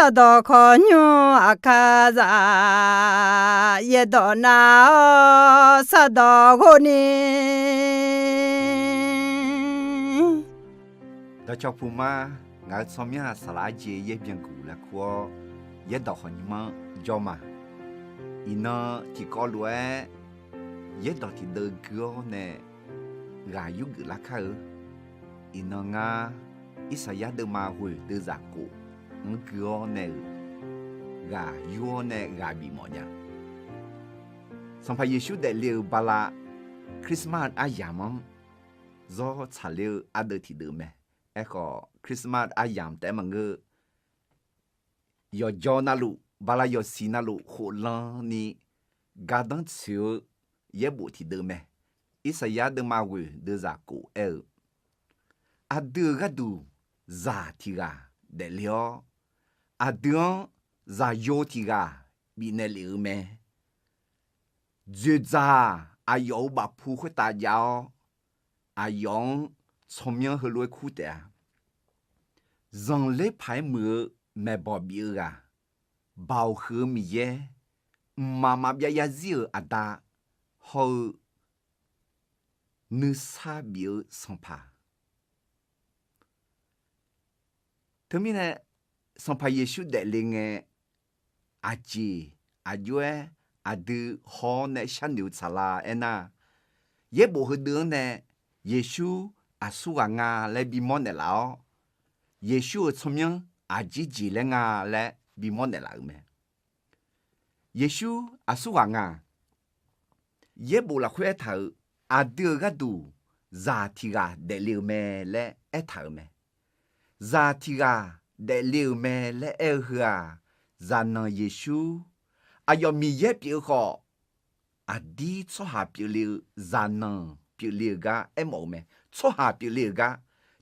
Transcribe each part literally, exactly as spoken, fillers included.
Sardawq khawqnymr aqkar za, yaerdawq nav-awr sardawq ghov ni. Dawqcawq puq ma, ngaq-euq tsawrmyanr-aq, saqlaq arjeq yaer byanguq lafkur-awr, yaerdawq khawqnymr-anr jawr ma. Iqnan tiqkawv lof-aer yaerdawq tiqdeuv gui-awr nae ghaq yurgeuf lar kar-eu. Iqnan ngar Irsaqyar deuvma ghoeq deuvzaq kof-anr gui-awr nae-euq ghaq yur-awr nae ghaq bif mawf nya. Sanqpaq Yeqsur daefle-euq bala Christmas aryamq-anr zawr tsaqler-eu ardeuv tiqdeuv mae. Aerkhawf, Christmas aryamq taef-aer maqngeur-eu, yawqjawr navluf, bala yawqsiq navluf khoflan ni gardanr tsoeq-eu yaerbof tiqdeuv mae. Irsaqyar deuvma ghoeq deuvzaq kof aer-eu, aqdui-euq gharduq zaq tiq ghaq daefle-awr, aqdui-anr zaqyo tiq ghaq bifnaeq lef-euq mae. Dzoeqdzaq-aq, aqyawf-euq bafpu khoertav jav-awr, aqyawf-anr tsawrmyanr heulof-aer kur taef-a. Zanqler paq-aer muiq-eu maeqbawq bif-eu ghaq, Baoq huiq-eu Miqyaer, mqmaq maqbyav zarzir-euq Aqda, hawr-eu nuisar bif-eu Sanqpaq. Teumirnae, Sanqpaq Yeqsur daefle ngae, aqjeq aqjox-aer aqdui haw-awr nae sharnoeq-eu tsaqlar aernar, yaerbof heudeuq-anr nae Yeqsur aqsurghaq nga laer bimawr naeqlaf-awr, Yeqsur-euq tsawrmyanr aqjeq jeq laer nga laer bimawr naeqlaf-euq mae. Yeqsur aqsurghaq nga. Yaerbof lafkhoer aertaq-euq, aqdui-euq gharduq zaq tiq ghaq daefle-euq mae laer aertaq-euq mae. Zaq tiq ghaq daefle-euq mae laer aer-eu heu-aq, zaqnanq Yeqsur, aqyawf Miqyaer pyeuf-eu khawf, aqdir tsawrhaq pyeufle-eu, zaqnanq pyeufle-euq gar aermawf-eu mae. Tsawrhaq pyeufle-euq gar.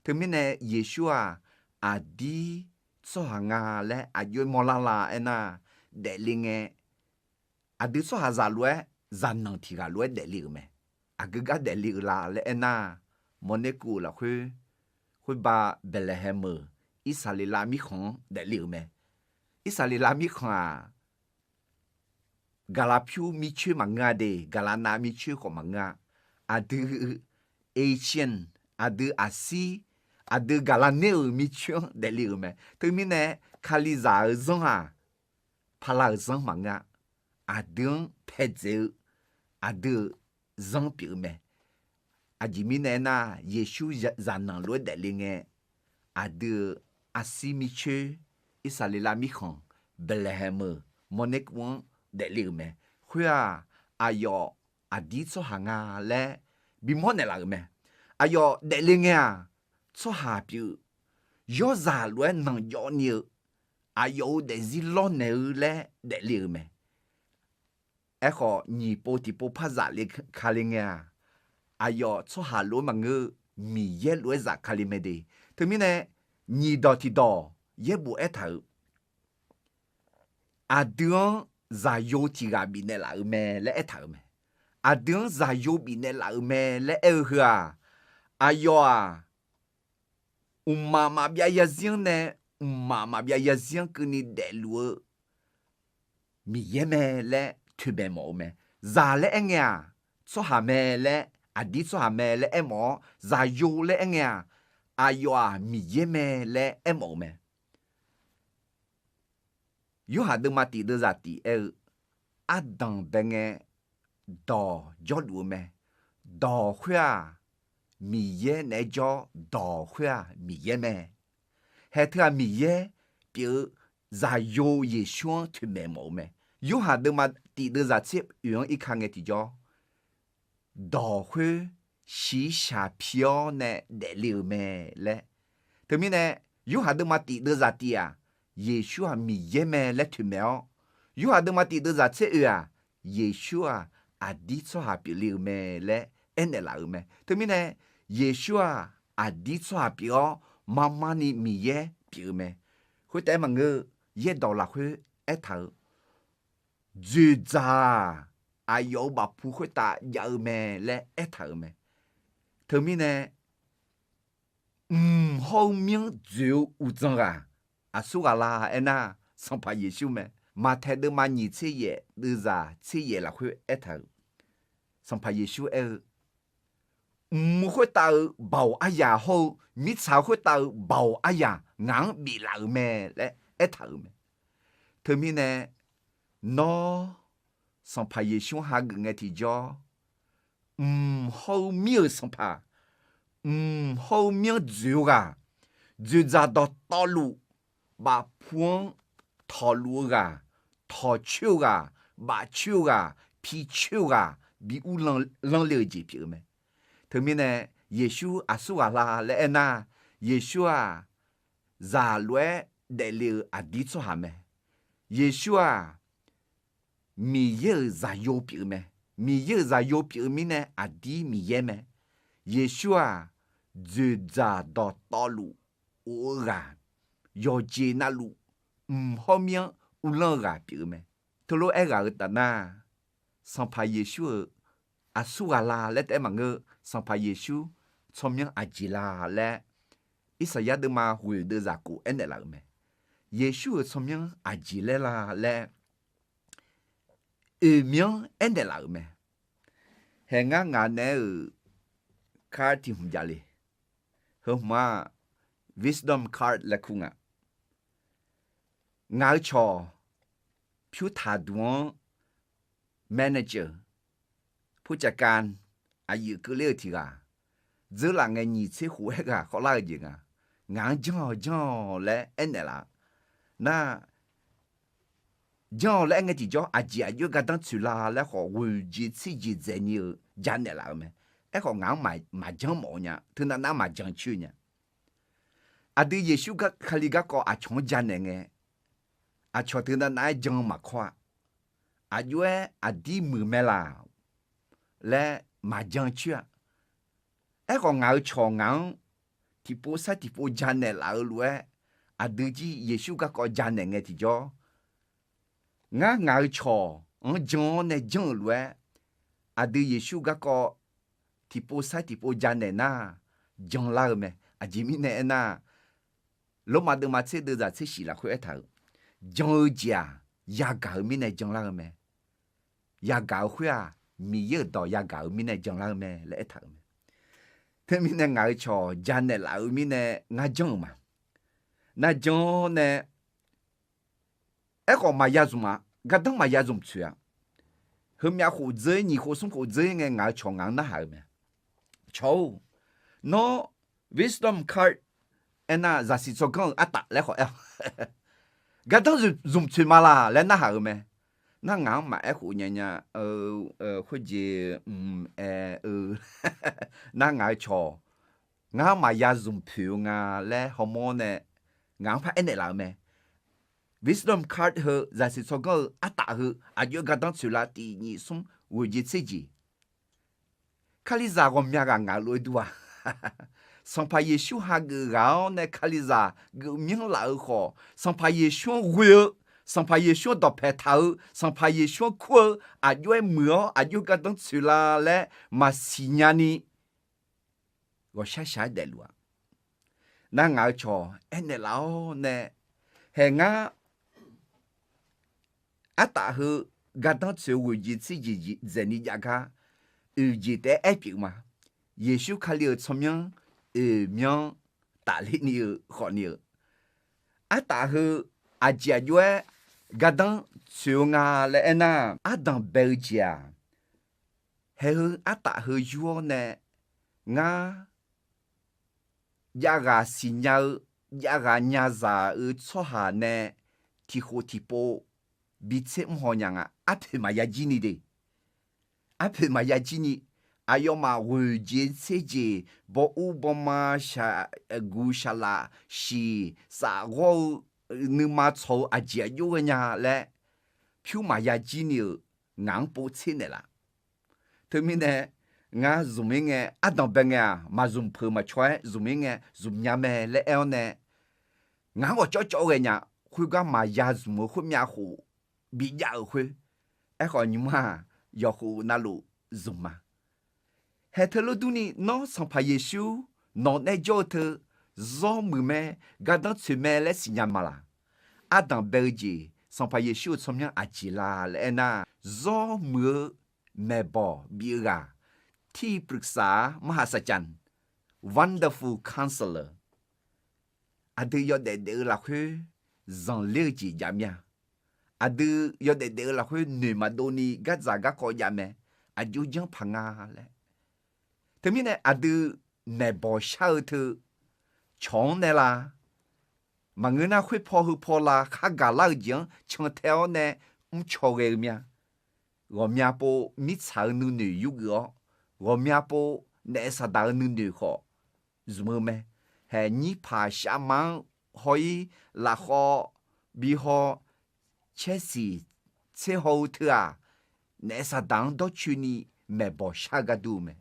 Teumirnae Yeqsur-aq, aqdir tsawrhaq nga laer aqjox-aer mawrlar la aernar, daefle ngae, aqdui tsawrhaqzaq lof-aer zaqnanq tiq ghaq lof-aer daefle-euq mae. Aqgeu gar daefle-euq la laer aernar, mawrner kuv-euq lafkhoer, khoerba Baeqlaeqhaeq meuq Irsaqleqlav mirkhanq-anr daefle-euq mae. Irsaqleqlav mirkhanq-aq, gaqlaq pyur mircoer maqngeur-a de, gaqlaq nav mircoer khawf maqngeur-a. Aqdui Asian, aqdui aqsir, aqdui gaqlaq ner-euq mircoer-anr daefle-euq mae. Teumirnae, Kalizaq-euq zanr-aq, paqlav-euq zanr maqngeur-a. Aqdui-anr paedzaeq-eu, aqdui-euq zanr pyeuf-eu mae. Aqjeq mirnae aernar, Yeqsur zaqnanq lof-aer daefle ngae, aqdui-euq aqsir mircoer, Irsaqleqlav mirkhanq, Baeqlaeqhaeq meuq mawrner kuv-anr daefle-euq mae. Khoer-aq, aqyawf aqdir tsawrhaq nga laer bimawr naeqlaf-euq mae. Aqyawf daefle ngae-aq, tsawrhaq pyeuf, yawrzaq lof-aer nanqjawv ni-eu, aqyawf-euq daefzir lawrnaeq-eu laer daefle-euq mae. Aerkhawf, nyiq pov tiqpov par zaf le ka le ngae-aq, aqyawf tsawrhaq lof-aer maqngeur-eu, Miqyaer lof-aer zaf ka le mae de. Teumirnae, nyiq dawq tiqdawq yaerbof aertaq-euq, aqdui-anr zaqyo tiq ghaq bifnaeq laf-euq mae laer aertaq-euq mae. Aqdui-anr zaqyo bifnaeq laf-euq mae laer aer-eu heu-aq, aqyawf-aq, mqmaq maqbyav zarzir-anr nae, mqmaq maqbyav zarzir-anr keuvni daefluf-eu Miqyaer mae laer toeqmaeq mawf-eu mae. Zaq laer aerngae-aq, tsawrhaq mae laer, aqdir tsawrhaq mae laer aermawf-awr, zaqyo laer aerngae-aq, aqyawf-aq Miqyaer mae laer aermawf-eu mae. Yorhaq deuvma tif deuvzaq tif aer-eu, ardanq bae ngae dawq jawrluf-eu mae. Dawq khoer-aq, Miqyaer naeq-aer jawr, dawq khoer-aq Miqyaer mae. Haeq teu-aq Miqyaer pyeuf-eu zaqyo Yeqsur-anr toeqmaeq mawf-eu mae. Yorhaq deuvma tif deuvzaq tser oeq-anr irka ngae tiqjawr, dawq khoer shiqshaq pi-awr nae daefle-euq mae laer. Teumirnae, Yorhaq deuvma tif deuvzaq tif-aq, Yeqsur-aq Miqyaer mae laer toeqmaeq-awr, Yorhaq deuvma tif deuvzaq tser oeq-aq, Yeqsur-aq aqdir tsawrhaq pyeufle-euq mae laer aernaeq laf-euq mae. Teumirnae, Yeqsur-aq aqdir tsawrhaq pyeuf-awr, marmar ni Miqyaer pyeuf-eu mae. Khoertaef-aer maqngeur-eu, yaerdawq lafkhoer aertaq-euq, dzoeqdzaq-aq, aqyawf-euq bafpu khoertav jav-eu mae laer aertaq-euq mae. Teumirnae, mq hawr-eu myanr dzoeq-eu uqdzan ghaq aqsurghaq la aernar, Sanqpaq Yeqsur mae. Maqtaeq deuvma nyiq tser yaef deuvzaq tser yaef lafkhoer aertaq-euq, Sanqpaq Yeqsur aer-eu, Mq khoertav-euq baoq aryaq hawr-eu mirtsaq khoertav-euq baoq aryaq ngaq-anr biflaf-euq mae laer aertaq-euq mae. Teumirnae nawr Sanqpaq Yeqsur-anr hageuf ngae tiqjawr, mq hawr-eu mir-euq sanqpaq, mq hawr-eu mir-anr dzoeq-eu ghaq, dzoeqdzaq dawqtawvluf, bafpu-anr tawqluf-eu ghaq, tawqcoer-eu ghaq, bafcoer-eu ghaq, picoer-eu ghaq, bi uvlanr lanr le-eu jeq pyeuf-eu mae. Teumirnae Yeqsur aqsur ghaq la laer aernar, Yeqsur-aq, zaq lof-aer daefle-euq aqdir tsawrhaq mae. Yeqsur-aq, Miqyaer-euq zaqyo pyeuf-eu mae. Miqyaer-euq zaqyo pyeuf-eu mirnae aqdir Miqyaer mae. Yeqsur-aq, dzoeqdzaq dawqtawvluf of-eu ghaq, yawqjeq navluf mq hawr mir-anr uvlanr-eu ghaq pyeuf-eu mae. Teulof-aer ghaq-euq tafnar, Sanqpaq Yeqsur-euq aqsur ghaq la laer taef-aer maqngeur. Sanqpaq Yeqsur tsawrmyanr aqjeq la laer Irsaqyar deuvma ghoeq deuvzaq kof aernaeq laf-euq mae. Yeqsur-euq tsawrmyanr aqjeq laer la laer oeqmyanr aernaeq laf-euq mae. Haeq ngar ngaq naeq-aer-euq card tiq hmq jav le. Heu hmq-aq, wisdom card laer kur nga. Ngaq-euq cawq pyurtaq duq-anr manager, ผู้จัดการ aqyuif keuvler-eu tiq ghaq dzeurlaf ngae nyiq tser khof-aer ghaq khawvlar-eu jeq nga. Ngaq-anr janr-awq janr-awq laer aernaeq laf-a. Nar, janr-awq laer aer ngae tiqjawr aqjeq aqjox-aer gardanr tsoeq la laer khawf, ghoeq jeq tser jeq dzaeqni-euq janaeq laf-eu mae. Aerkhawf ngaq-anr maqjanr mawf-eu nya, teunav nav-anr maqjan coer nya. Aqdui Yeqsur gar Kali garkawv aqcawq-anr janaeq ngae, aqcawq teunav nav-aer jan-eu maqkawr-a. Aqjox-aer aqdir muiq mae laq laer maqjan coer-a. Aerkhawf ngaq-euq cawq ngaq-anr tiqpov sair tiqpov janaeq laf-eu lof-aer, aqdui jir Yeqsur garkawv janaeq ngae tiqjawr, ngar ngaq-euq cawq-anr jan-awr nae janr-euq lof-aer, aqdui Yeqsur garkawv tiqpov sair tiqpov janaeq nar, janlar-eu mae. Aqjeq mirnae aernar, Lormav deuvma tser deuvzaq tser shif lafkhoer aertaq-euq, jan-eu jeq-aq, yagaq-euq mirnae janlar-eu mae. Yagaq-eu khoer-aq, Miqyaer-euq dawq yagaq-euq mirnae janlar-eu mae laer aertaq-euq mae. Teumirnae ngaq-euq cawq janaeq laf-eu mirnae ngar janr-euq ma. Nar jan-awr nae, aerkhawf maqya zmq-a, gardanr maqya zmq tsoeq-a. Heumyav khof dzeur-ir nyiq khof smr khof dzeur-ir ngae ngaq-euq cawq ngaq-anr narhaq-eu mae. Cawq-or, nawr wisdom card aernar, zaqsiq tsawrganr-eu artaf laer khawf aer-awq. Gardanr zmq tsoeq ma laq laer narhaq-eu mae. Nar ngaq-anr maqaer khof nya nya, khoerjeq, aer-eu, nar ngaq-euq cawq ngar-anr maqya zmq poeq-eu nga laer hawmawr nae ngaq-anr par aernaeq laf-eu mae. Wisdom card heu zaqsiq tsawrganr-eu artaf heu aqjox-aer gardanr tsoeq la tiq nyiq smr ghoeq jeq tser jeq. Kalizaq ghawqmya ghaq ngaq-eu lof-aer dur-a. Sanqpaq Yeqsur hageuf ghaq-awr nae Kalizaq geufmyanr laf-eu khawf, Sanqpaq Yeqsur-anr ghoe-eu, Sanqpaq Yeqsur-anr dawqpae taq-eu, Sanqpaq Yeqsur-anr kur-eu, aqjox-aer muiq-awr aqjox-aer gardanr tsoeq la laer maqsiq nya ni, ghawqshaq shaq-aer daefluf-a. Nar ngaq-euq cawq aernaeq laf-awr nae, haeq ngar artaf heu gardanr tsoeq-eu ghoeq jeq tser jeq dzaeqni jav gar oeq jeq taef-aer aer pyeuf ma. Yeqsur Kali-euq tsawrmyanr oeq myanr tafler ni-eu khawf ni-eu, artaf heu aqjeq aqjox-aer gardanr tsoeq-eu nga laer aernar, ardanq bae-eu jeq-aq, haeq heu artaf heu yur-awr nae ngar jav ghaq siqnya-eu, jav ghaq nyazaq-eu tsawrhaq nae tiqkhof tiqpov bitser mr haw nya nga. Arpoeq maqya jir ni de. Arpoeq maqya jir ni, aqyawfmaf ghoeq jeq tser jeq, bawuv bawma, shaqguq shaqlaf, shiq saf ghawr-eu, nuima tsawq-eu aqjeq aqjox ghae nya laer pyur maqya jir ni-euq ngaq-anr pov tser naeqlaf. Teumirnae ngar zmq-ir ngae, ardanq bae ngae-aq, maqzmq peuq maqcaw-aer zmq-ir ngae zmq nya mae laer aer-awr nae, ngaq-anr ghawqcawv cawv ghae nya. Khoergar maqya zmq-eu khoer myavkhof bijav-euq khoer, aerkhawf nymr-aq, yawqkhof navluf zmq ma. Haeq teulof durni, nawr Sanqpaq Yeqsur nawq nae jawr-eu teu zawr muiq mae, gardanr tsoeq mae laer siqnya ma laq? ardanq bae-eu jeq Sanqpaq Yeqsur-euq tsawrmyanr aqjeq la laer aernar, zawr muiq-eu maeqbawq bif-eu ghaq, ที่ปรึกษา มหาศาล Wonderful Counselor, aqdui yawdaef daef-eu lafkhoer zanqler-eu jeq jav mir-a. Aqdui yawdaef daef-eu lafkhoer noeq maqdov ni gardzaq garkawv jav mae, aqjox janr paq nga laer. Teumirnae aqdui maeqbawq shar-eu teu cawq-anr nae la, maqngeur nar khoerpaw heupaw la khar gaqlar-eu jeq-anr cantae-awr nae mrcaw ghae-eu mir-a. Ghawqmya pov mirtsaq-eu nuinoeq yurgeuf-awr, ghawqmya pov naef saqdaq-eu nuinoeq khawf zmq-eu mae. Haeq nyir paq shavma-anr haw-ir, lafkhawv bi haw, caersiq tser haw-eu teu-aq, naef saqdaq-anr dawrcoeni maeqbawq shar-eu gar dur-eu mae.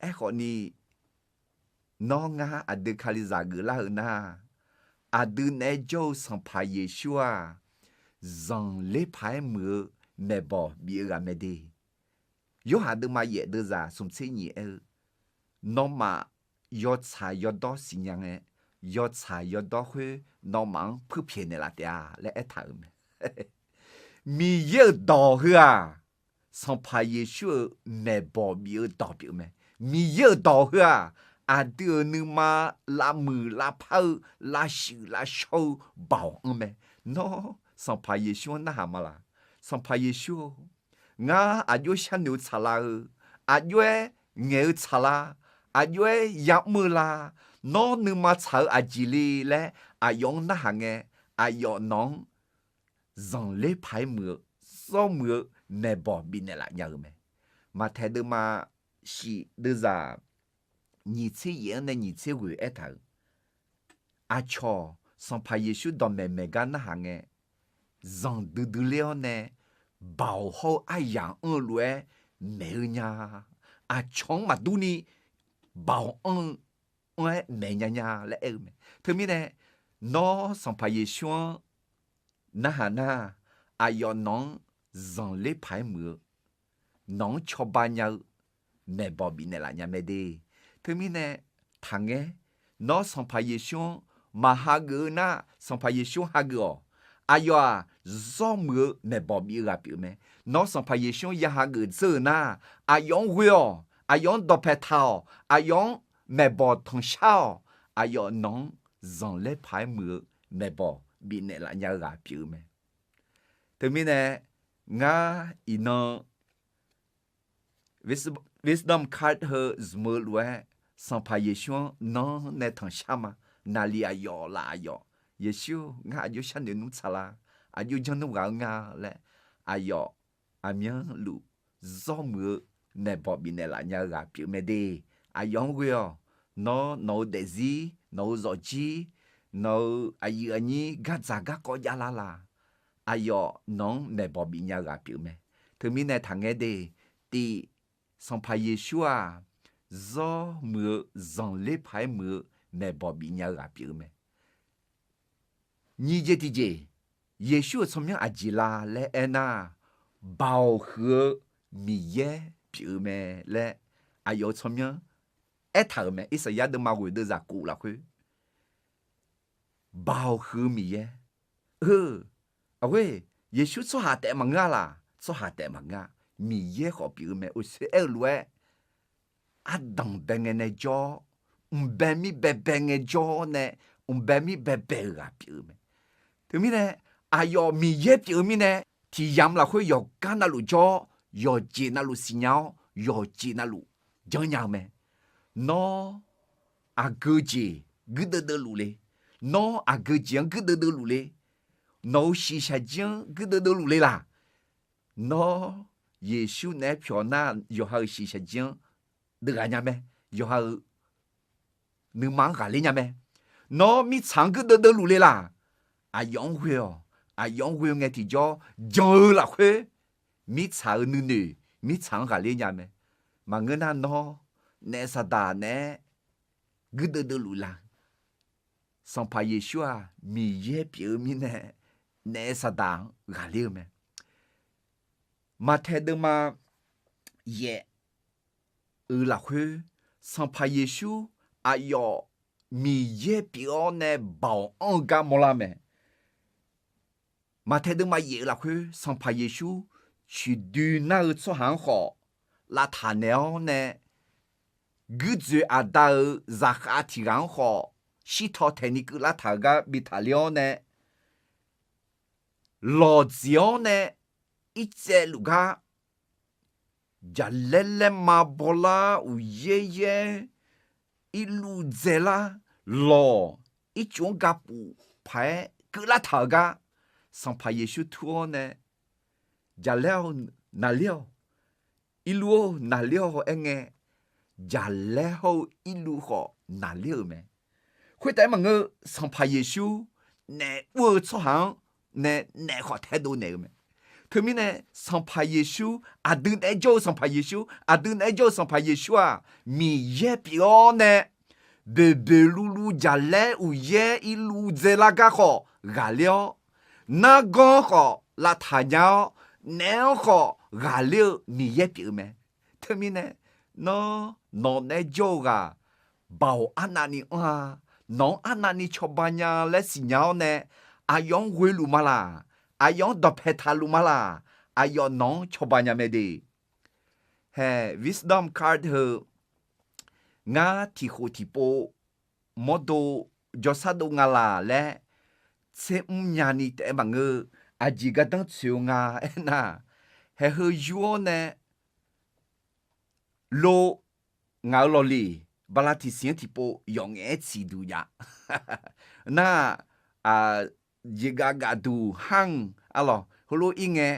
Aerkhawf ni, nawr ngar aqdui Kalizaq geuflar-eu nar, aqdui naeq-aer jawr-eu Sanqpaq Yeqsur-aq, zanqler paq-aer muiq-eu maeqbawq bif-eu ghaq mae de. Yorhaq deuvma yaef deuvzaq smq tser nyiq aer-eu, nawmaf yawtsaq yawdawr siqnya ngae, yawtsaq yawdawr khoer nawmaf-anr puirpyaeq naeqlaf taef-a laer aertaq-euq mae. Miqyaer-euq dawq heu-aq, Sanqpaq Yeqsur-euq maeqbawq bif-eu dawq pyeuf-eu mae. Miqyaer-euq dawq heu-aq, aqdui-euq nuima lavmuiq lavpar-eu, lavshuif lavshawr-eu baoq anr mae. Nawr Sanqpaq Yeqsur-anr narhaq ma laq? Sanqpaq Yeqsur-or, ngar aqjox sharnoeq-eu tsaqlar-eu, aqjox-aer ngaeq-eu tsaqlar, aqjox-aer yamr-eu la, nawr nuima tsaq-eu aqjeq le laer aqyawf-anr narhaq ngae, aqyawf nawq-anr zanqler paq-aer muiq-eu, zawr muiq-eu maeqbawq bifnaeq laf nya-eu mae. Maqtaeq deuvma shif deuvzaq nyiq tser yaef-anr nae nyiq tser ghoeq aertaq-euq, aqcawq Sanqpaq Yeqsur dawqmaeq maeq gar narhaq ngae, zanqdui dui ler-awr nae baoq hawr-eu aryaq anr-eu lof-aer maeq-eu nya. Aqcawq-anr maqdur ni baoq anr-eu anr-aer maeq nya nya laer aer-eu mae. Teumirnae, nawr Sanqpaq Yeqsur-anr narhaq nar, aqyawf nawq-anr zanqler paq-aer muiq-eu, nawq-anr cawba nya-eu maeqbawq bifnaeq laf nya mae de. Teumirnae, taqngaer, nawr Sanqpaq Yeqsur-anr maqhageuf-eu nar, Sanqpaq Yeqsur-anr hageuf-awq. Aqyawf-aq, zawr muiq-eu maeqbawq bif-eu ghaq pyeuf-eu mae. Nawr Sanqpaq Yeqsur-anr ya hageuf dzeur-euq nar, aqyawf-anr ghoe-awq, aqyawf-anr dawqpae taq-awq, aqyawf-anr maeqbawq tanqshar-awq. Aqyawf nawq-anr zanqler paq-aer muiq-eu maeqbawq bifnaeq laf nya-eu ghaq pyeuf-eu mae. Teumirnae, ngar iqnan Wisdom Card heu zmq-eu lof-aer, Sanqpaq Yeqsur-anr nanr nae tanqshar ma. Naqliq aqyawf laf aqyawf, Yeqsur-or, ngar aqjox sharnoeq nmr tsaqlar, aqjox janr nmr ghaq-eu nga laer, aqyawf aqmyanluf zawr muiq-eu maeqbawq bifnaeq laf nya-eu ghaq pyeuf mae de. Aqyawf-anr ghoe-awq. Nawr nawq-eu daefzir, nawq-eu zawqjir, nawq-euq aqyuif aqnyir gardzaq garkawv javlar laq, aqyawf nawq-anr maeqbawq bifnya-eu ghaq pyeuf mae. Teumirnae taqngaer de. Tif, Sanqpaq Yeqsur-aq, zawr muiq-eu zanqler paq-aer muiq-eu maeqbawq bifnya-eu ghaq pyeuf-eu mae. Nyiq jeq tiqjeq, Yeqsur-euq tsawrmyanr aqjeq la laer aernar, Baoq huiq-eu Miqyaer pyeuf-eu mae laer aqyawf-euq tsawrmyanr aertaq-euq mae. Irsaqyar deuvma ghoeq deuvzaq kuf lafkhoer, Baoq huiq-eu Miqyaer. Heu, aqghoer, Yeqsur tsawrhaq taef maqngeur-a laq? Tsawrhaq taef maqngeur-a. Miqyaer khawf pyeuf-eu mae. Oeqsoer aer-eu lof-aer, ardanq bae ngae nae jawr-awr, mqbae mir baebae ngae jawr-awr nae, mqbae mir baebae-euq ghaq pyeuf-eu mae. Teumirnae, aqyawf Miqyaer pyeuf-eu mirnae, tiq yamq lafkhoer yawqgar navluf jawr-awr, yawqjeq navluf siqnya-awr, yawqjeq navluf janrnya-eu mae. Nawr aqgeu jeq guirdeuv deuvluf le? Nawr aqgeu jeq-anr guirdeuv deuvluf le? Nawq-euq shiqshaq jir-anr guirdeuv deuvluf le laq? Nawr Yeqsur naeq-aer pyawq nar, yawqha-euq shiqshaq jir-anr deuvghaq nya mae. Yawqha-euq nuima-anr ghaqler nya mae. Nawr mirtsaq-anr guirdeuv deuvluf le laq? Aqyawf-anr ghoe-awq. Aqyawf-anr ghoe ngae tiqjawr jan-eu lafkhoer, mirtsaq-euq nuinoeq mirtsaq-anr ghaqler nya mae. Maqngeur nar, nawr naef saqdaq naeq-aer guirdeuv deuvluf la? Sanqpaq Yeqsur-aq, Miqyaer pyeuf-eu mirnae, naef saqdaq-anr ghaqler-eu mae. Maqtaeq deuvma yaef-eu lafkhoer, Sanqpaq Yeqsur aqyawf Miqyaer pyeuf-awr nae baoq anr-eu gar mawrlar mae. Maqtae deuvma yaef-eu lafkhoer Sanqpaq Yeqsur coiqdoi nar-eu tsawrhaq-anr khawf lavtaq naeq-awr nae, guirdzoeq aqda-euq zaqkhav tiq ghaq-anr khawf shirtaw taeqni keuvlar taq-euq gar bi taqler-awr nae, lawqdziq-awr nae irtsaev luf gar jaqlaer laerma bawlar uqyaer yaer irluv dzaelar lawq ircuf-anr gapuf paq-aer keuvlar taq-euq gar Sanqpaq Yeqsur tur-awr nae, jaqlaer-awr naqler-awq, irluv-awr naqler-awq aerngae, jaqlaer hawr-eu irluv khawf naqler-euq mae. Khoertaef-aer maqngeur, Sanqpaq Yeqsur naef ur-eu tsawrhaq-anr nae naef khawf taedov naeq-eu mae. Teumirnae Sanqpaq Yeqsur, aqdui naeq-aer jawr-eu Sanqpaq Yeqsur, aqdui naeq-aer jawr-eu Sanqpaq Yeqsur-aq, Miqyaer pyeuf-awr nae boeqboeq luvluv jaqlaer uqyaer irluv dzaelar gar khawf ghaqler-awr, nargawr-anr khawf lavtaq nya-awr, naef-anr khawf ghaqler-eu Miqyaer pyeuf-eu mae. Teumirnae, nawr nawq naeq-aer jawr-eu ghaq, Baoq arnavni anr-a, nawq-anr arnavni cawba nya laer siqnya-awr nae, aqyawf-anr ghoeluf ma laq, aqyawf-anr dawqpae taqluf ma laq, aqyawf nawq-anr cawba nya mae de. Hae, Wisdom Card heu, ngar tiqkhof tiqpov mawrdo jawrshar dov nga laq laer tser mr nyani taef-aer maqngeur, aqjeq gardanr tsoeq-eu nga aernar, haeq heu yur-awr nae lo ngaq-euq lawqliq bala tiqsiq-anr tiqpov yawfngaef-aer tsiqduq jav nar, jeqgaf gafduq har-anr arlawq heulof-ir ngae,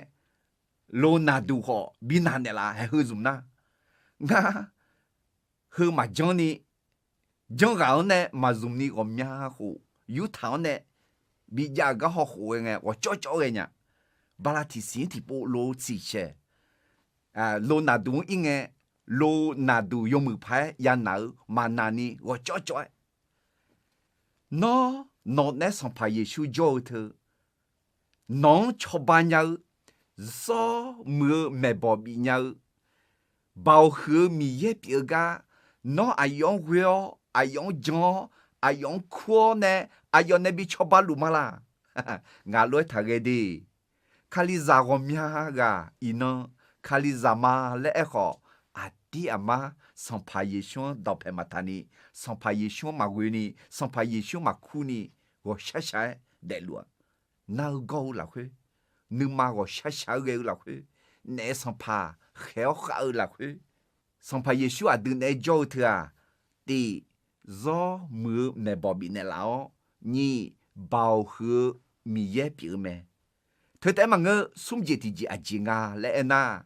lo naqduq khawf bi naq naeqlaf haeq heu zmq nar, ngar heu maqjanr ni, janrghaq-anr nae maqzmq ni ghawqmya khof yurtaq-anr nae bijav-euq gar hawkhof-aer ngae ghawqcawv cawv ghae nya. Bala tiqsiq-anr tiqpov lo tsiqshaeq, lo naqduq-anr ir ngae, lo naqduq yawmuiq paq-aer yanaq-eu maqnaq ni ghawqcawv cawv-aer, nawr nawq naeq-aer Sanqpaq Yeqsur jawr-eu teu, nawq-anr cawba nya-eu, zawr muiq-eu maeqbawq bif nya-eu, Baoq huiq-eu Miqyaer pyeuf-eu gar, nawr aqyawf-anr ghoe-awr, aqyawf-anr jan-awr, aqyawf-anr kur-awr nae, aqyawf nae bi cawba luf ma laq? Ngaq lof-aer taqghae de. Kalizaq ghawqmya ghaq iqnan kalizaq ma laer aerkhawf, aqdir aqmar Sanqpaq Yeqsur-anr dawqpae maqtaq ni, Sanqpaq Yeqsur-anr maqghoe ni, Sanqpaq Yeqsur maqkur ni, ghawqshar shaq-aer daefluf-a. Nar-eu gawr-eu lafkhoer, nuima ghawqshar shaq-aer ghae-eu lafkhoer, naef sanqpaq khaeq-awr khav-eu lafkhoer, Sanqpaq Yeqsur aqdui naeq-aer jawr-eu teu-aq, tiq, zawr muiq-eu maeqbawq bifnaeq laf-awr, nyiq, Baoq huiq-eu Miqyaer pyeuf-eu mae. Teu taef-aer maqngeur, smr jeq tiqjeq aqjeq nga laer aernar,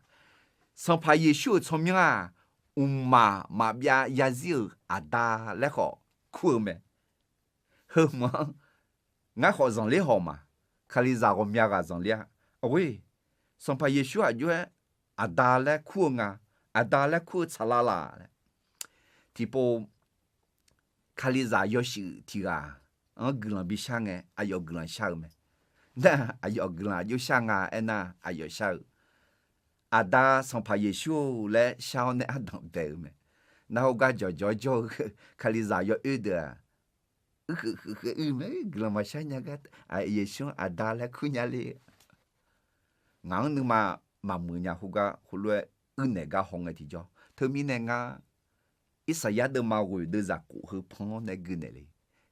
Sanqpaq Yeqsur-euq tsawrmyanr-aq, mqmaq maqbyav yazir-euq Aqda laer khawf kur-eu mae. Heu hmq-anr ngar khawf zanqler haw ma. Kalizaq ghawqmya ghaq zanqler-a. Awr, Sanqpaq Yeqsur aqjox-aer Aqda laer kur-eu nga, Aqda laer kur-eu tsaqlaq laq laer. Tiqpov, Kalizaq yawshuif tiq ghaq-anr guiqlanq bishar ngae, aqyawf guiqlanq shar-eu mae. Nar aqyawf guiqlanq aqjox shar nga aernar, aqyawf shar-eu, Aqda Sanqpaq Yeqsur-or laer shar-awr nae ardanq bae-eu mae. Nar khoergar jawqjawq-aer jawr-eu Kalizaq yawoer deuq-aq, uirkhuif khuif khuif uir mae, guiqlanq maqshar nya gar, Yeqsur-anr Aqda laer kur nya le. Ngaq-anr nuima maqmuiq nya khoergar khoerlof-aer uirnaeq gar haw ngae tiqjawr. Teumirnae ngar Irsaqyar deuvma ghoeq deuvzaq kof heu pan-awr nae gui naeq le.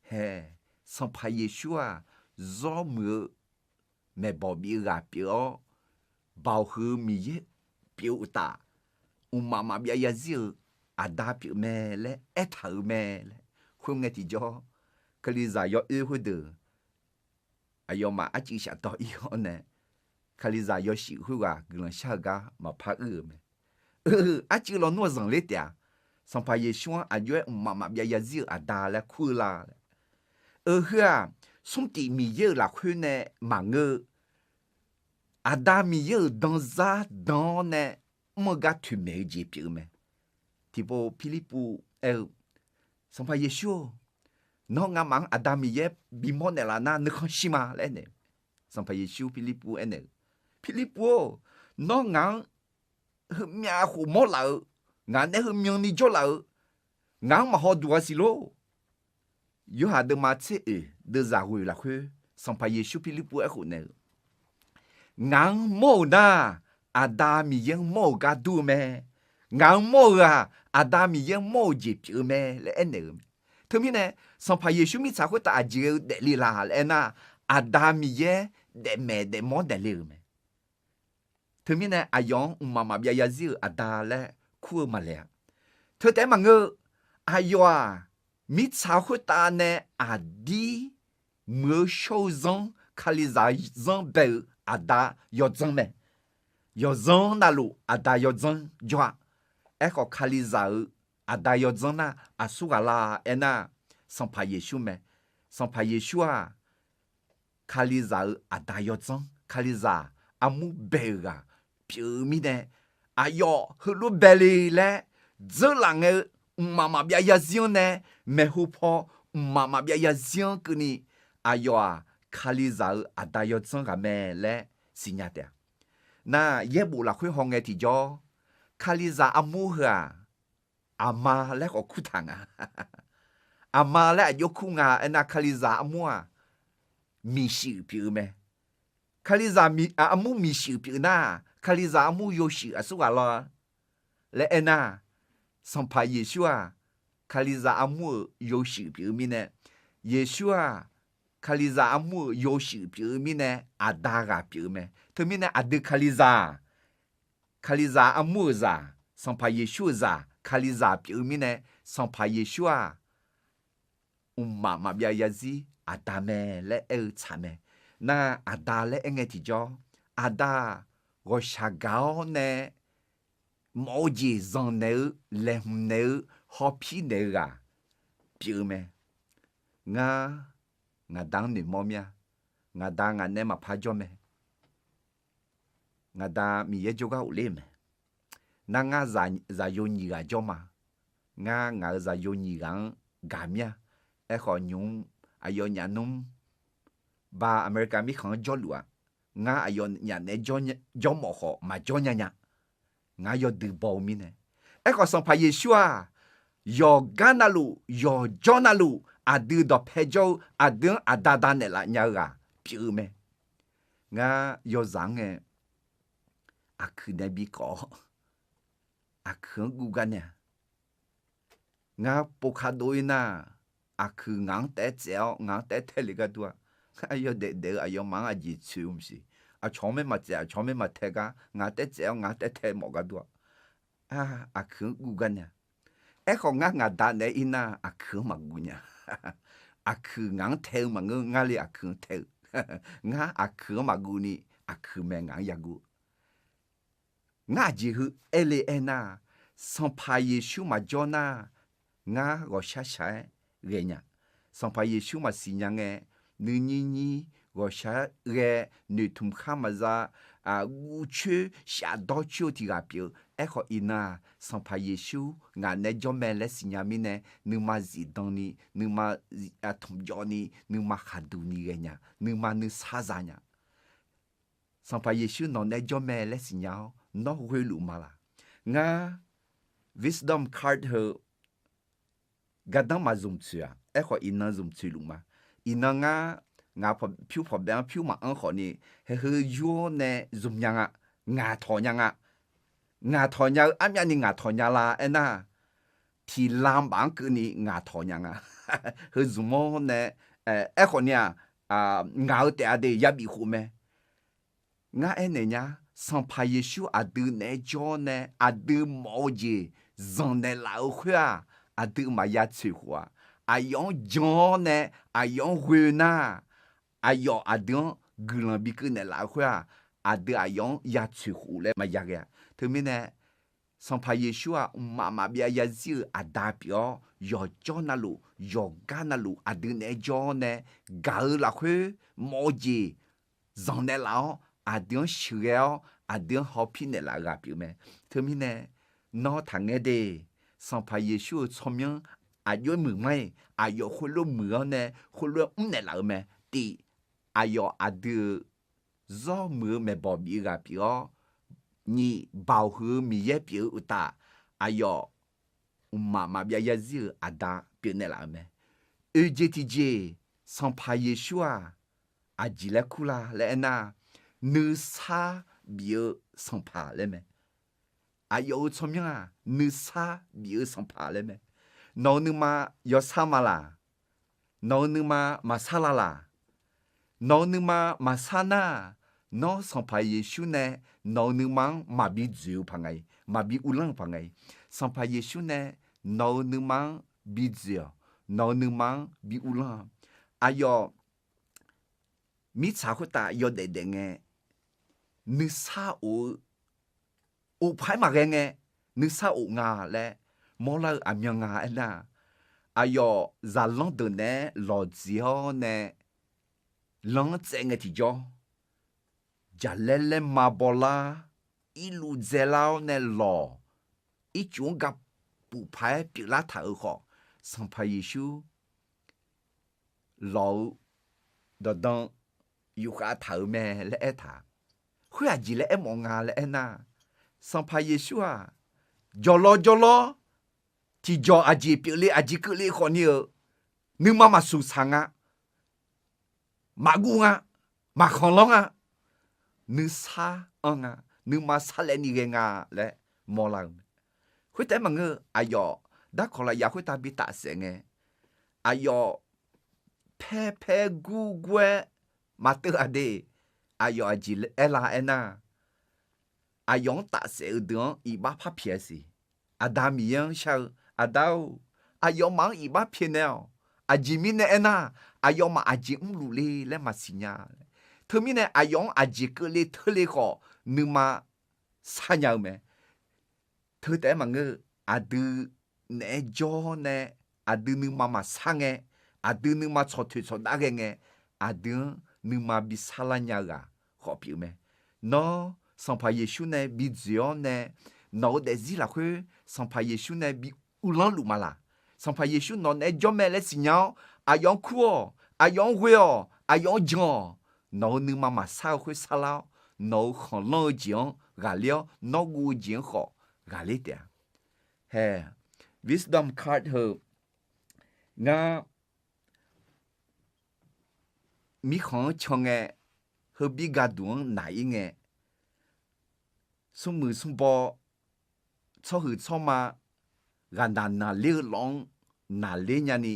Hae, Sanqpaq Yeqsur-aq, zawr muiq-eu maeqbawq bif-eu ghaq pyeuf-awr, Baoq huiq-eu Miqyaer pyeuf-eu uqtaf, mqmaq maqbyav yazir-euq Aqda pyeuf mae laer aertaq-euq mae laer. Khoerngae tiqjawr, Kalizaq yawoer khoerdeuq aqyawfmaf arcuiv shafdawr ir-awr nae, Kalizaq yawshuif khoerghaq guiqlanq shar-eu gar maqpar uir-euq mae. Eu, arcuiv lawnmr-eu zanqler taef-a. Sanqpaq Yeqsur-anr aqjox-aer mqmaq maqbyav yazir-euq Aqda laer kur-eu la laer. Eu, heu-aq, smr tif Miqyaer-euq lafkhoer nae maqngeur-eu, Aqda Miqyaer-euq danzar dan-awr nae mr-eu gar toeqmaeq-eu jeq pyeuf-eu mae. Tiqpov Pirlirpuv aer-eu, Sanqpaq Yeqsur-or, nawr ngamaf-anr Aqda Miqyaer bimawr naeqlaf nar nuikhanr shir ma laer aernaeq. Sanqpaq Yeqsur Pirlirpuv aernaeq-eu, Pirlirpuv-or, nawr ngaq-anr heumyav khof mawrlaf-eu, ngaq nae heumyan ni jawrlaf-eu, ngaq-anr maqhaw duq-a siq lor. Yorhaq deuvma tser oeq deuvzaq ghoeq lafkhoer Sanqpaq Yeqsur Pirlirpuv aerkhof naeq-eu, Ngaq-anr mawr-euq nar, Aqda Miqyaer-anr mawr-euq gar dur-eu mae. Ngaq-anr mawr-euq-aq, Aqda Miqyaer-anr mawr-euq jeq pyeuf-eu mae laer aernaeq-euq mae. Teumirnae, Sanqpaq Yeqsur mirtsaq khoertav aqjeq ghae-eu daefle la laer aernar, Aqda Miqyaer daefmaeq daefmawr daefle-euq mae. Teumirnae aqyawf-anr mqmaq maqbyav zarzir-euq aqda laer kur-eu maqlaeq-a. Teu taef-aer maqngeur-eu, aqyawf-aq, mirtsaq khoertav nae aqdir muiq-eu shawr-eu zanr, Kalizaq zanr bae-euq aqda yawdzanr mae. Yawdzanr navluf aqda yawdzanr jawr-a. Aerkhawf, Kalizaq-euq aqda yawdzanr nar aqsur ghaq la aernar, Sanqpaq Yeqsur mae. Sanqpaq Yeqsur-aq, Kalizaq-euq aqda yawdzanr, Kalizaq armur bae-euq ghaq pyeuf-eu mirnae, aqyawf heulof bae le laer dzeurlaf ngae-eu mqmaq maqbyav zarzir-anr nae, maeqhu paw mqmaq maqbyav zarzir-anr keuvni, aqyawf-aq, Kalizaq-euq aqda yawdzanr ghaq mae laer siqnya taef-a. Nar, yaerbof lafkhoer hawngae tiqjawr, Kalizaq armur heu-aq, aqma laer khawf kurtaq nga. Aqma laer aqjox kur nga aernar, Kalizaq armur-aq, miqshuif pyeuf-eu mae. Kalizaq armur miqshuif pyeuf nar, Kalizaq armur yawshuif aqsur ghaq law laer aernar, Sanqpaq Yeqsur-aq, Kalizaq armur-euq yawshuif pyeuf-eu mirnae, Yeqsur-aq, Kalizaq armur-euq yawshuif pyeuf-eu mirnae, aqda ghaq pyeuf-eu mae. Teumirnae aqdui Kalizaq, Kalizaq armur-euq zaq, Sanqpaq Yeqsur-euq zaq, Kalizaq pyeuf-eu mirnae, Sanqpaq Yeqsur-aq, mqmaq maqbyav zarzir aqda mae laer aer-eu tsaq mae. Nar, aqda laer aer ngae tiqjawr, aqda-aq, ghawqshaq gaq-awr nae mawf-eu jeq zanqnaeq-eu, laeqhmq naeq-eu, hawpir naeq-eu ghaq pyeuf-eu mae. Ngar, ngaqda-anr noeqmawr mir-a. Ngaqda ngaq nae maqpar jawr mae. Ngaqda Miqyaer jawrgar ghofler-euq mae. Nar, ngar zaqyo nyiq ghaq jawr ma. Ngar ngaq-euq zaqyo nyiq ghaq-anr gaq mir-a. Aerkhawf, nymq-mr aqyawfnyaf nmr ba America mirkhanq-anr jawrluf-aq, ngar aqyawfnyaf naeq-aer jawrmawf khawf maqjawr nya nya. Ngar yawdui baw-eu mirnae. Aerkhawf, Sanqpaq Yeqsur-aq, yawqgar navluf yawqjawr navluf aqdui dawqpae jawr-eu, aqdui-anr aqda da naeqlaf nya-eu ghaq pyeuf-eu mae. Ngar yawzaq-anr ngae, aqkuiq nae bikawv-awr, aqkuiq-anr guv gar nae-a. Ngar pov ka dov-ir nar, aqkuiq ngaq-anr taef-aer tsaev-awr ngaq-anr taef-aer tae le gar dur-a. Ngar yawdaef daef-eu aqyawfmaf-anr aqjeq tsoeq-eu maqsiq. Aqcawq-anr maer maqtsaev, aqcawq-anr maer maqtae gar ngaq-anr taef-aer tsaev-awr ngaq-anr taef-aer tae mawf gar dur-a. Aqkuiq-anr guv gar nae-a. Aerkhawf, ngar ngaqda naeq-aer ir nar, aqkuiq-anr maqguv nya. Aqkuiq ngaq-anr tae-eu maqngeur, ngar le aqkuiq-anr tae-eu. Ngar aqkuiq-anr maqguv ni, aqkuiq mae ngaq-anr yaguv-eu. Ngar aqjeq heu aer le aernar, Sanqpaq Yeqsur maqjawr nar, ngar ghawqshaq shaq-aer ghae nya. Sanqpaq Yeqsur maqsiq nya ngae, nuinyir nyir ghawqshaq ghae, noeqtmq khar maqza, guvcoer shafdawr coer-eu tiq ghaq pyeuf-eu. Aerkhawf, iqnan-aq, Sanqpaq Yeqsur ngaq nae jawr mae laer siqnya mirnae, nuima zifdan ni, nuima tmqjawv ni, nuima khaqduq ni ghae nya, nuima nuisar za nya. Sanqpaq Yeqsur nawq nae jawr mae laer siqnya-awr nawr ghoeluf ma laq? Ngar Wisdom Card heu gardanr maqzmq tsoeq-aq, aerkhawf iqnan zmq tsoeq luf ma. Iqnan ngar, ngaq pyur pawqbae-anr pyur maqanr khawf ni, haeq heu yur-awr nae zmq nya nga, ngaq tawq nya nga. Ngaq tawq nya-eu armyavni ngaq tawq nya la aernar, tiqlam baf-anr keuvni ngaq tawq nya nga. Heu zmq-awr nae, aerkhawf ni-aq, ngaq-eu taef-a de yabif khof mae. Ngar aernaeq nya, Sanqpaq Yeqsur aqdui naeq-aer jawr-awr nae aqdui mawf-eu jeq zanqnaeq laf-eu khoer-aq, aqdui maqya tsoeq khof-aq, aqyawf-anr jan-awr nae aqyawf-anr ghoe nar, aqyawf aqdui-anr guiqlanq bikeuv naeqlaf-eu khoer-aq, aqdui aqyawf-anr ya tsoeq khof laer maqya ghae-a. Teumirnae, Sanqpaq Yeqsur-aq, mqmaq maqbyav zarzir-euq aqda pyeuf-awr, yawqjawr navluf, yawqgar navluf aqdui naeq-aer jawr-awr nae, gaq-eu lafkhoer mawf-eu jeq zanqnaeq laf-awr, aqdui-anr sheuqghae-awr, aqdui-anr hawpir naeqlaf-eu ghaq pyeuf mae. Teumirnae, nawr taqngaer de, Sanqpaq Yeqsur-euq tsawrmyanr aqjox-aer muiq mar-iq, aqyawf khoerlof muiq-awr nae khoerlof-aer mrnaeq laf-eu mae. Tiq, aqyawf aqdui-euq zawr muiq-eu maeqbawq bif-eu ghaq pyeuf-awr, nyiq, baoq huiq-eu Miqyaer pyeuf-eu uqtaf, aqyawf mqmaq maqbyav zarzir-euq aqda pyeufnaeq laf-euq mae. Oeq jeq tiqjeq, Sanqpaq Yeqsur-aq, aqjeq laer kur la laer aernar, nuisar bif-eu sanqpaq laer mae. Aqyawf-euq tsawrmyanr-aq, nuisar bif-eu sanqpaq laer mae. Nawq-euq nuima yawsar ma laq? Nawq-euq nuima maqsar la laq? Nawq-euq nuima maqsar nar, nawr Sanqpaq Yeqsur nae nawq-euq nuima-anr maqbi dzoeq-eu paq nga-iq, maqbi uvlanr-eu paq nga-iq. Sanqpaq Yeqsur nae nawq-euq nuima-anr bi dzoeq-awq. Nawq-euq nuima-anr bi uvlanr-a. Aqyawf mirtsaq khoertav yawdaef daef ngae, nuisar of-eu, of paq-aer maqghae ngae, nuisar of nga laer mawrlar-eu aqmyan nga aernar, aqyawf zaqlanr deuq naeq-aer lawqdzeq-awr nae lanr tsaev ngae tiqjawr, jaqlaer laerma bawlar, irluv dzaelar-awr nae lawq, ircuf-anr gapuf paq-aer pyeuflar taq-euq khawf, Sanqpaq Yeqsur lawq-eu dawqdan yufkhav taq-euq mae laer aertaq. Khoer aqjeq laer aermawf nga laer aernar, Sanqpaq Yeqsur-aq, jawqlawr jawrlawr, tiqjawq aqjeq pyeufle aqjeq keuvle khawfni-euq nuima maqsuq tsaq nga, maqguv nga, maqkhanqlanr nga, nuisar anr nga, nuima sarlaevni ghae nga laer mawrlar-euq mae. Khoertaef-aer maqngeur-eu, aqyawf darkawq lafyaq khoertav bi tafsaef ngae, aqyawf paer paer gur gur-aer maqteuv-aq de. Aqyawf aqjeq aerlar aernar, aqyawf-anr tafsaef-eu deuq-anr iqbax par pyaeq-a siq. Aqda Miqyaer-anr shar-eu, Aqda-or, aqyawfmaf-anr iqbax pyaeqnaeq-awq. Aqjeq mirnae aernar, aqyawfmaf aqjeq mrluf le laer maqsiq nya. Teumirnae aqyawf-anr aqjeq keuvle teule khawf nuima sar nya-eu mae. Teu taef-aer maqngeur-eu, aqdui naeq-aer jawr-awr nae, aqdui nuima maqsar ngae, aqdui nuima tsawqtoeq tsawqdav ghae ngae, aqdui-anr nuima bi sarlar nya-eu ghaq khawf pyeuf mae. Nawr Sanqpaq Yeqsur nae bi dzoeq-awr nae, nawq-eu daefzir lafkhoer Sanqpaq Yeqsur nae bi uvlanr luf ma laq? Sanqpaq Yeqsur nawq naeq-aer jawr mae laer siqnya-awr, aqyawf-anr kur-awq, aqyawf-anr ghoe-awq, aqyawf-anr jan-awq. Nawq-eu nuima maqsar-eu khoer sarlar-awr, nawq-eu khanqlanr-eu jeq-anr ghaqler-awr, nawr guv-eu jeq-anr khawf ghaqler taef-a. Hae, Wisdom Card heu ngar mirkhanq-anr can ngae, heubir gharduq-anr naq-ir ngae, smrmuiq smrbaw, tsawrhuiq tsawrma, ghaqnaq naqler-eu lawf-anr naqler nyani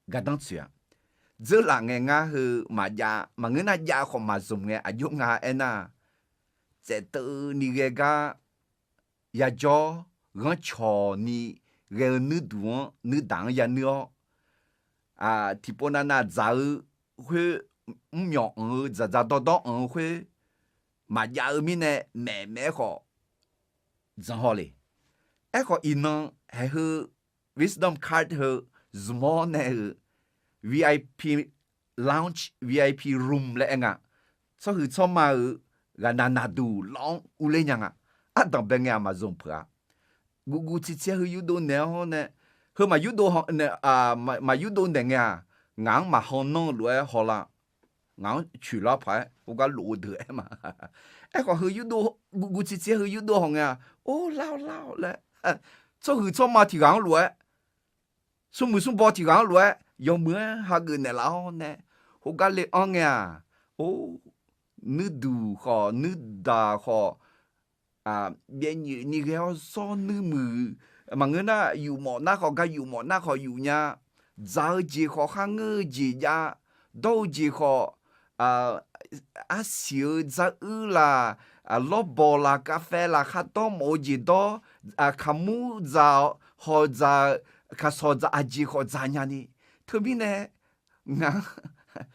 gardanr tsoeq-a. Dzeurlaf ngae ngar heu maqjav, maqngeur nar jav khawf maqzmq ngae aqjox nga aernar, tsaevteuv ni ghae gar yajawr ghanrcawq ni ghae-eu nuirduq-anr nuirdaq-anr yanuir-awr, tiqpov navnav dzaq-eu khoer, mrmyawq anq-eu dzaqdzaq dawrdawr anq-eu khoer maqjav-eu mirnae, maef maef-aer khawf dzanq haw le. Aerkhawf iqnan haeq heu Wisdom Card heu zmq-awr nae-euq VIP lounge, VIP room laer aer nga. Tsawrhuiq tsawrma-euq ghaqnaq naqduq lawf-anr urler nya nga. Ardanq bae ngae-aq maqzmq peuq-a. Guvguv tsirtsir-aer heu yurdov naeq-awr nae, heu maqyurdov naeq, maqyurdov naeq ngae-aq, ngaq-anr maqhaw nanr-eu lof-aer hawlar. Ngaq-anr coeqlar paq-aer khoergar lof-eu deuq aer ma. Aerkhawf heu yurdov, guvguv tsirtsir-aer heu yurdov haw ngae-aq, or lar-awr lar-awr laer, tsawrhuiq tsawrma tiq ghaq-anr lof-aer, smrmuiq smrbaw tiq ghaq-anr lof-aer yawmuiq-aer hageuf naeqlaf-awr nae, khoergar le-anr ngae-aq, or, nuirduq khawf nuirdaq khawf, byav nyoeq ni ghae-awr zawr nuir muiq, maqngeur nar yufmawf nar khawf gar yufmawf nar khawf yuf nya, dzaq-eu jeq khawf kharngeur-eu jeq jav, dawr-eu jeq khawf, arsiq-eu dzaruir laq, lawrbawq laq, kavfae laq, khardawr mawf-eu jeq dawr, kaqmur dzaq, hawq dzaq, kaqsawq dzaq, aqjeq khawf dzaq nyani. Teumirnae ngaq-anr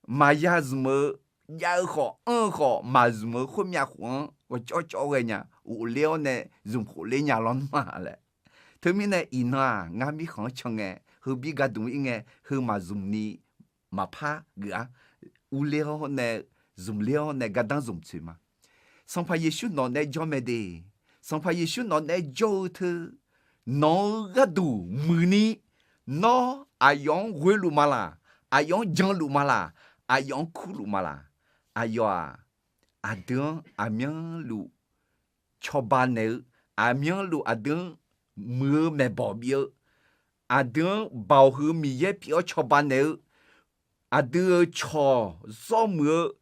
maqya zmq-eu, jav-eu khawf anr-eu khawf maqzmq-eu khoermyav khof-anr ghawqcawv cawv ghae nya, ghofler-awr nae zmq khofler nya lawr nmr-a laer. Teumirnae iqnan-aq ngar mirkhanq-anr can ngae, heubir gardmq ir ngae, heu maqzmq ni maqpar geuf-ar. Urler-awr nae, zmqler-awr nae gardanr zmq tsoeq ma. Sanqpaq Yeqsur nawq naeq-aer jawr mae de. Sanqpaq Yeqsur nawq naeq-aer jawr-eu teu, nawq-eu gharduq muiqni, nawr aqyawf-anr ghoeluf ma laq, aqyawf-anr janluf ma laq, aqyawf-anr kurluf ma laq. Aqyawf-aq, aqdui-anr aqmyanluf cawba naeq-eu, aqmyanluf aqdui-anr muiq-eu maeqbawq bif-eu, aqdui-anr baoq huiq-eu Miqyaer pyeuf-awr cawba naeq-eu, aqdui-euq cawq zawr muiq-eu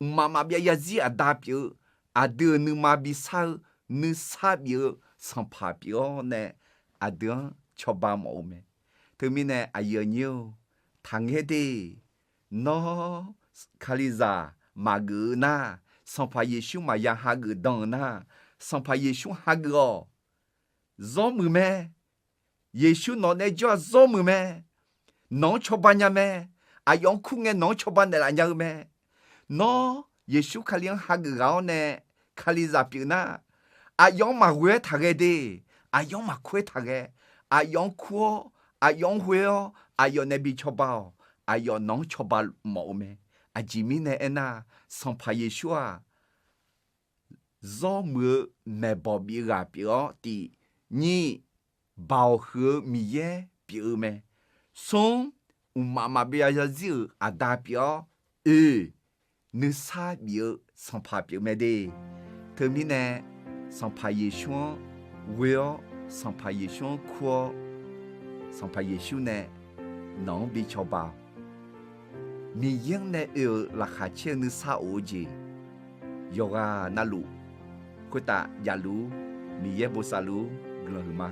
mqmaq maqbyav zarzir aqda pyeuf-eu, aqdui-euq nuima bi sar-eu, nuisar bif-eu sanqpaq pyeuf-awr nae aqdui-anr cawba mawf-eu mae. Teumirnae aqyuif aqnyir-or, taqngaer de. Nawr Kalizaq maqgeuf-eu nar, Sanqpaq Yeqsur maqya hageuf dan-eu nar, Sanqpaq Yeqsur hageuf-awq. Zawr muiq mae. Yeqsur nawq nae jawr-aq zawr muiq mae. Nawq-anr cawba nya mae. Aqyawf-anr kur ngae nawq-anr cawba naeqlaf nya-eu mae. Nawr Yeqsur Kali-anr hageuf ghaq-awr nae Kalizaq pyeuf nar, aqyawf-anr maqghoe-aer taqghae de. Aqyawf-anr maqkur-aer taqghae. Aqyawf-anr kur-awr, aqyawf-anr ghoe-awr, aqyawf nae bi cawba-awq. Aqyawf nawq-anr cawba mawf-eu mae. Aqjeq mirnae aernar, Sanqpaq Yeqsur-aq, zawr muiq-eu maeqbawq bif-eu ghaq pyeuf-awr tiq, nyiq, Baoq huiq-eu Miqyaer pyeuf-eu mae. Smr, mqmaq maqbyav zarzir-euq aqda pyeuf-awr, oeq, nuisar bif-eu sanqpaq pyeuf mae de. Teumirnae Sanqpaq Yeqsur-anr ghoe-awr, Sanqpaq Yeqsur-anr kur-awr, Sanqpaq Yeqsur nae nawq-anr bi cawba-awq. Miqyaer-anr nae oe-euq laqkhaq caer-eu nuisar of-eu jeq yawqghaq navluf khoertav javluf-ur. Miqyaer bosav luf-ur. Guiqlanq huiqma.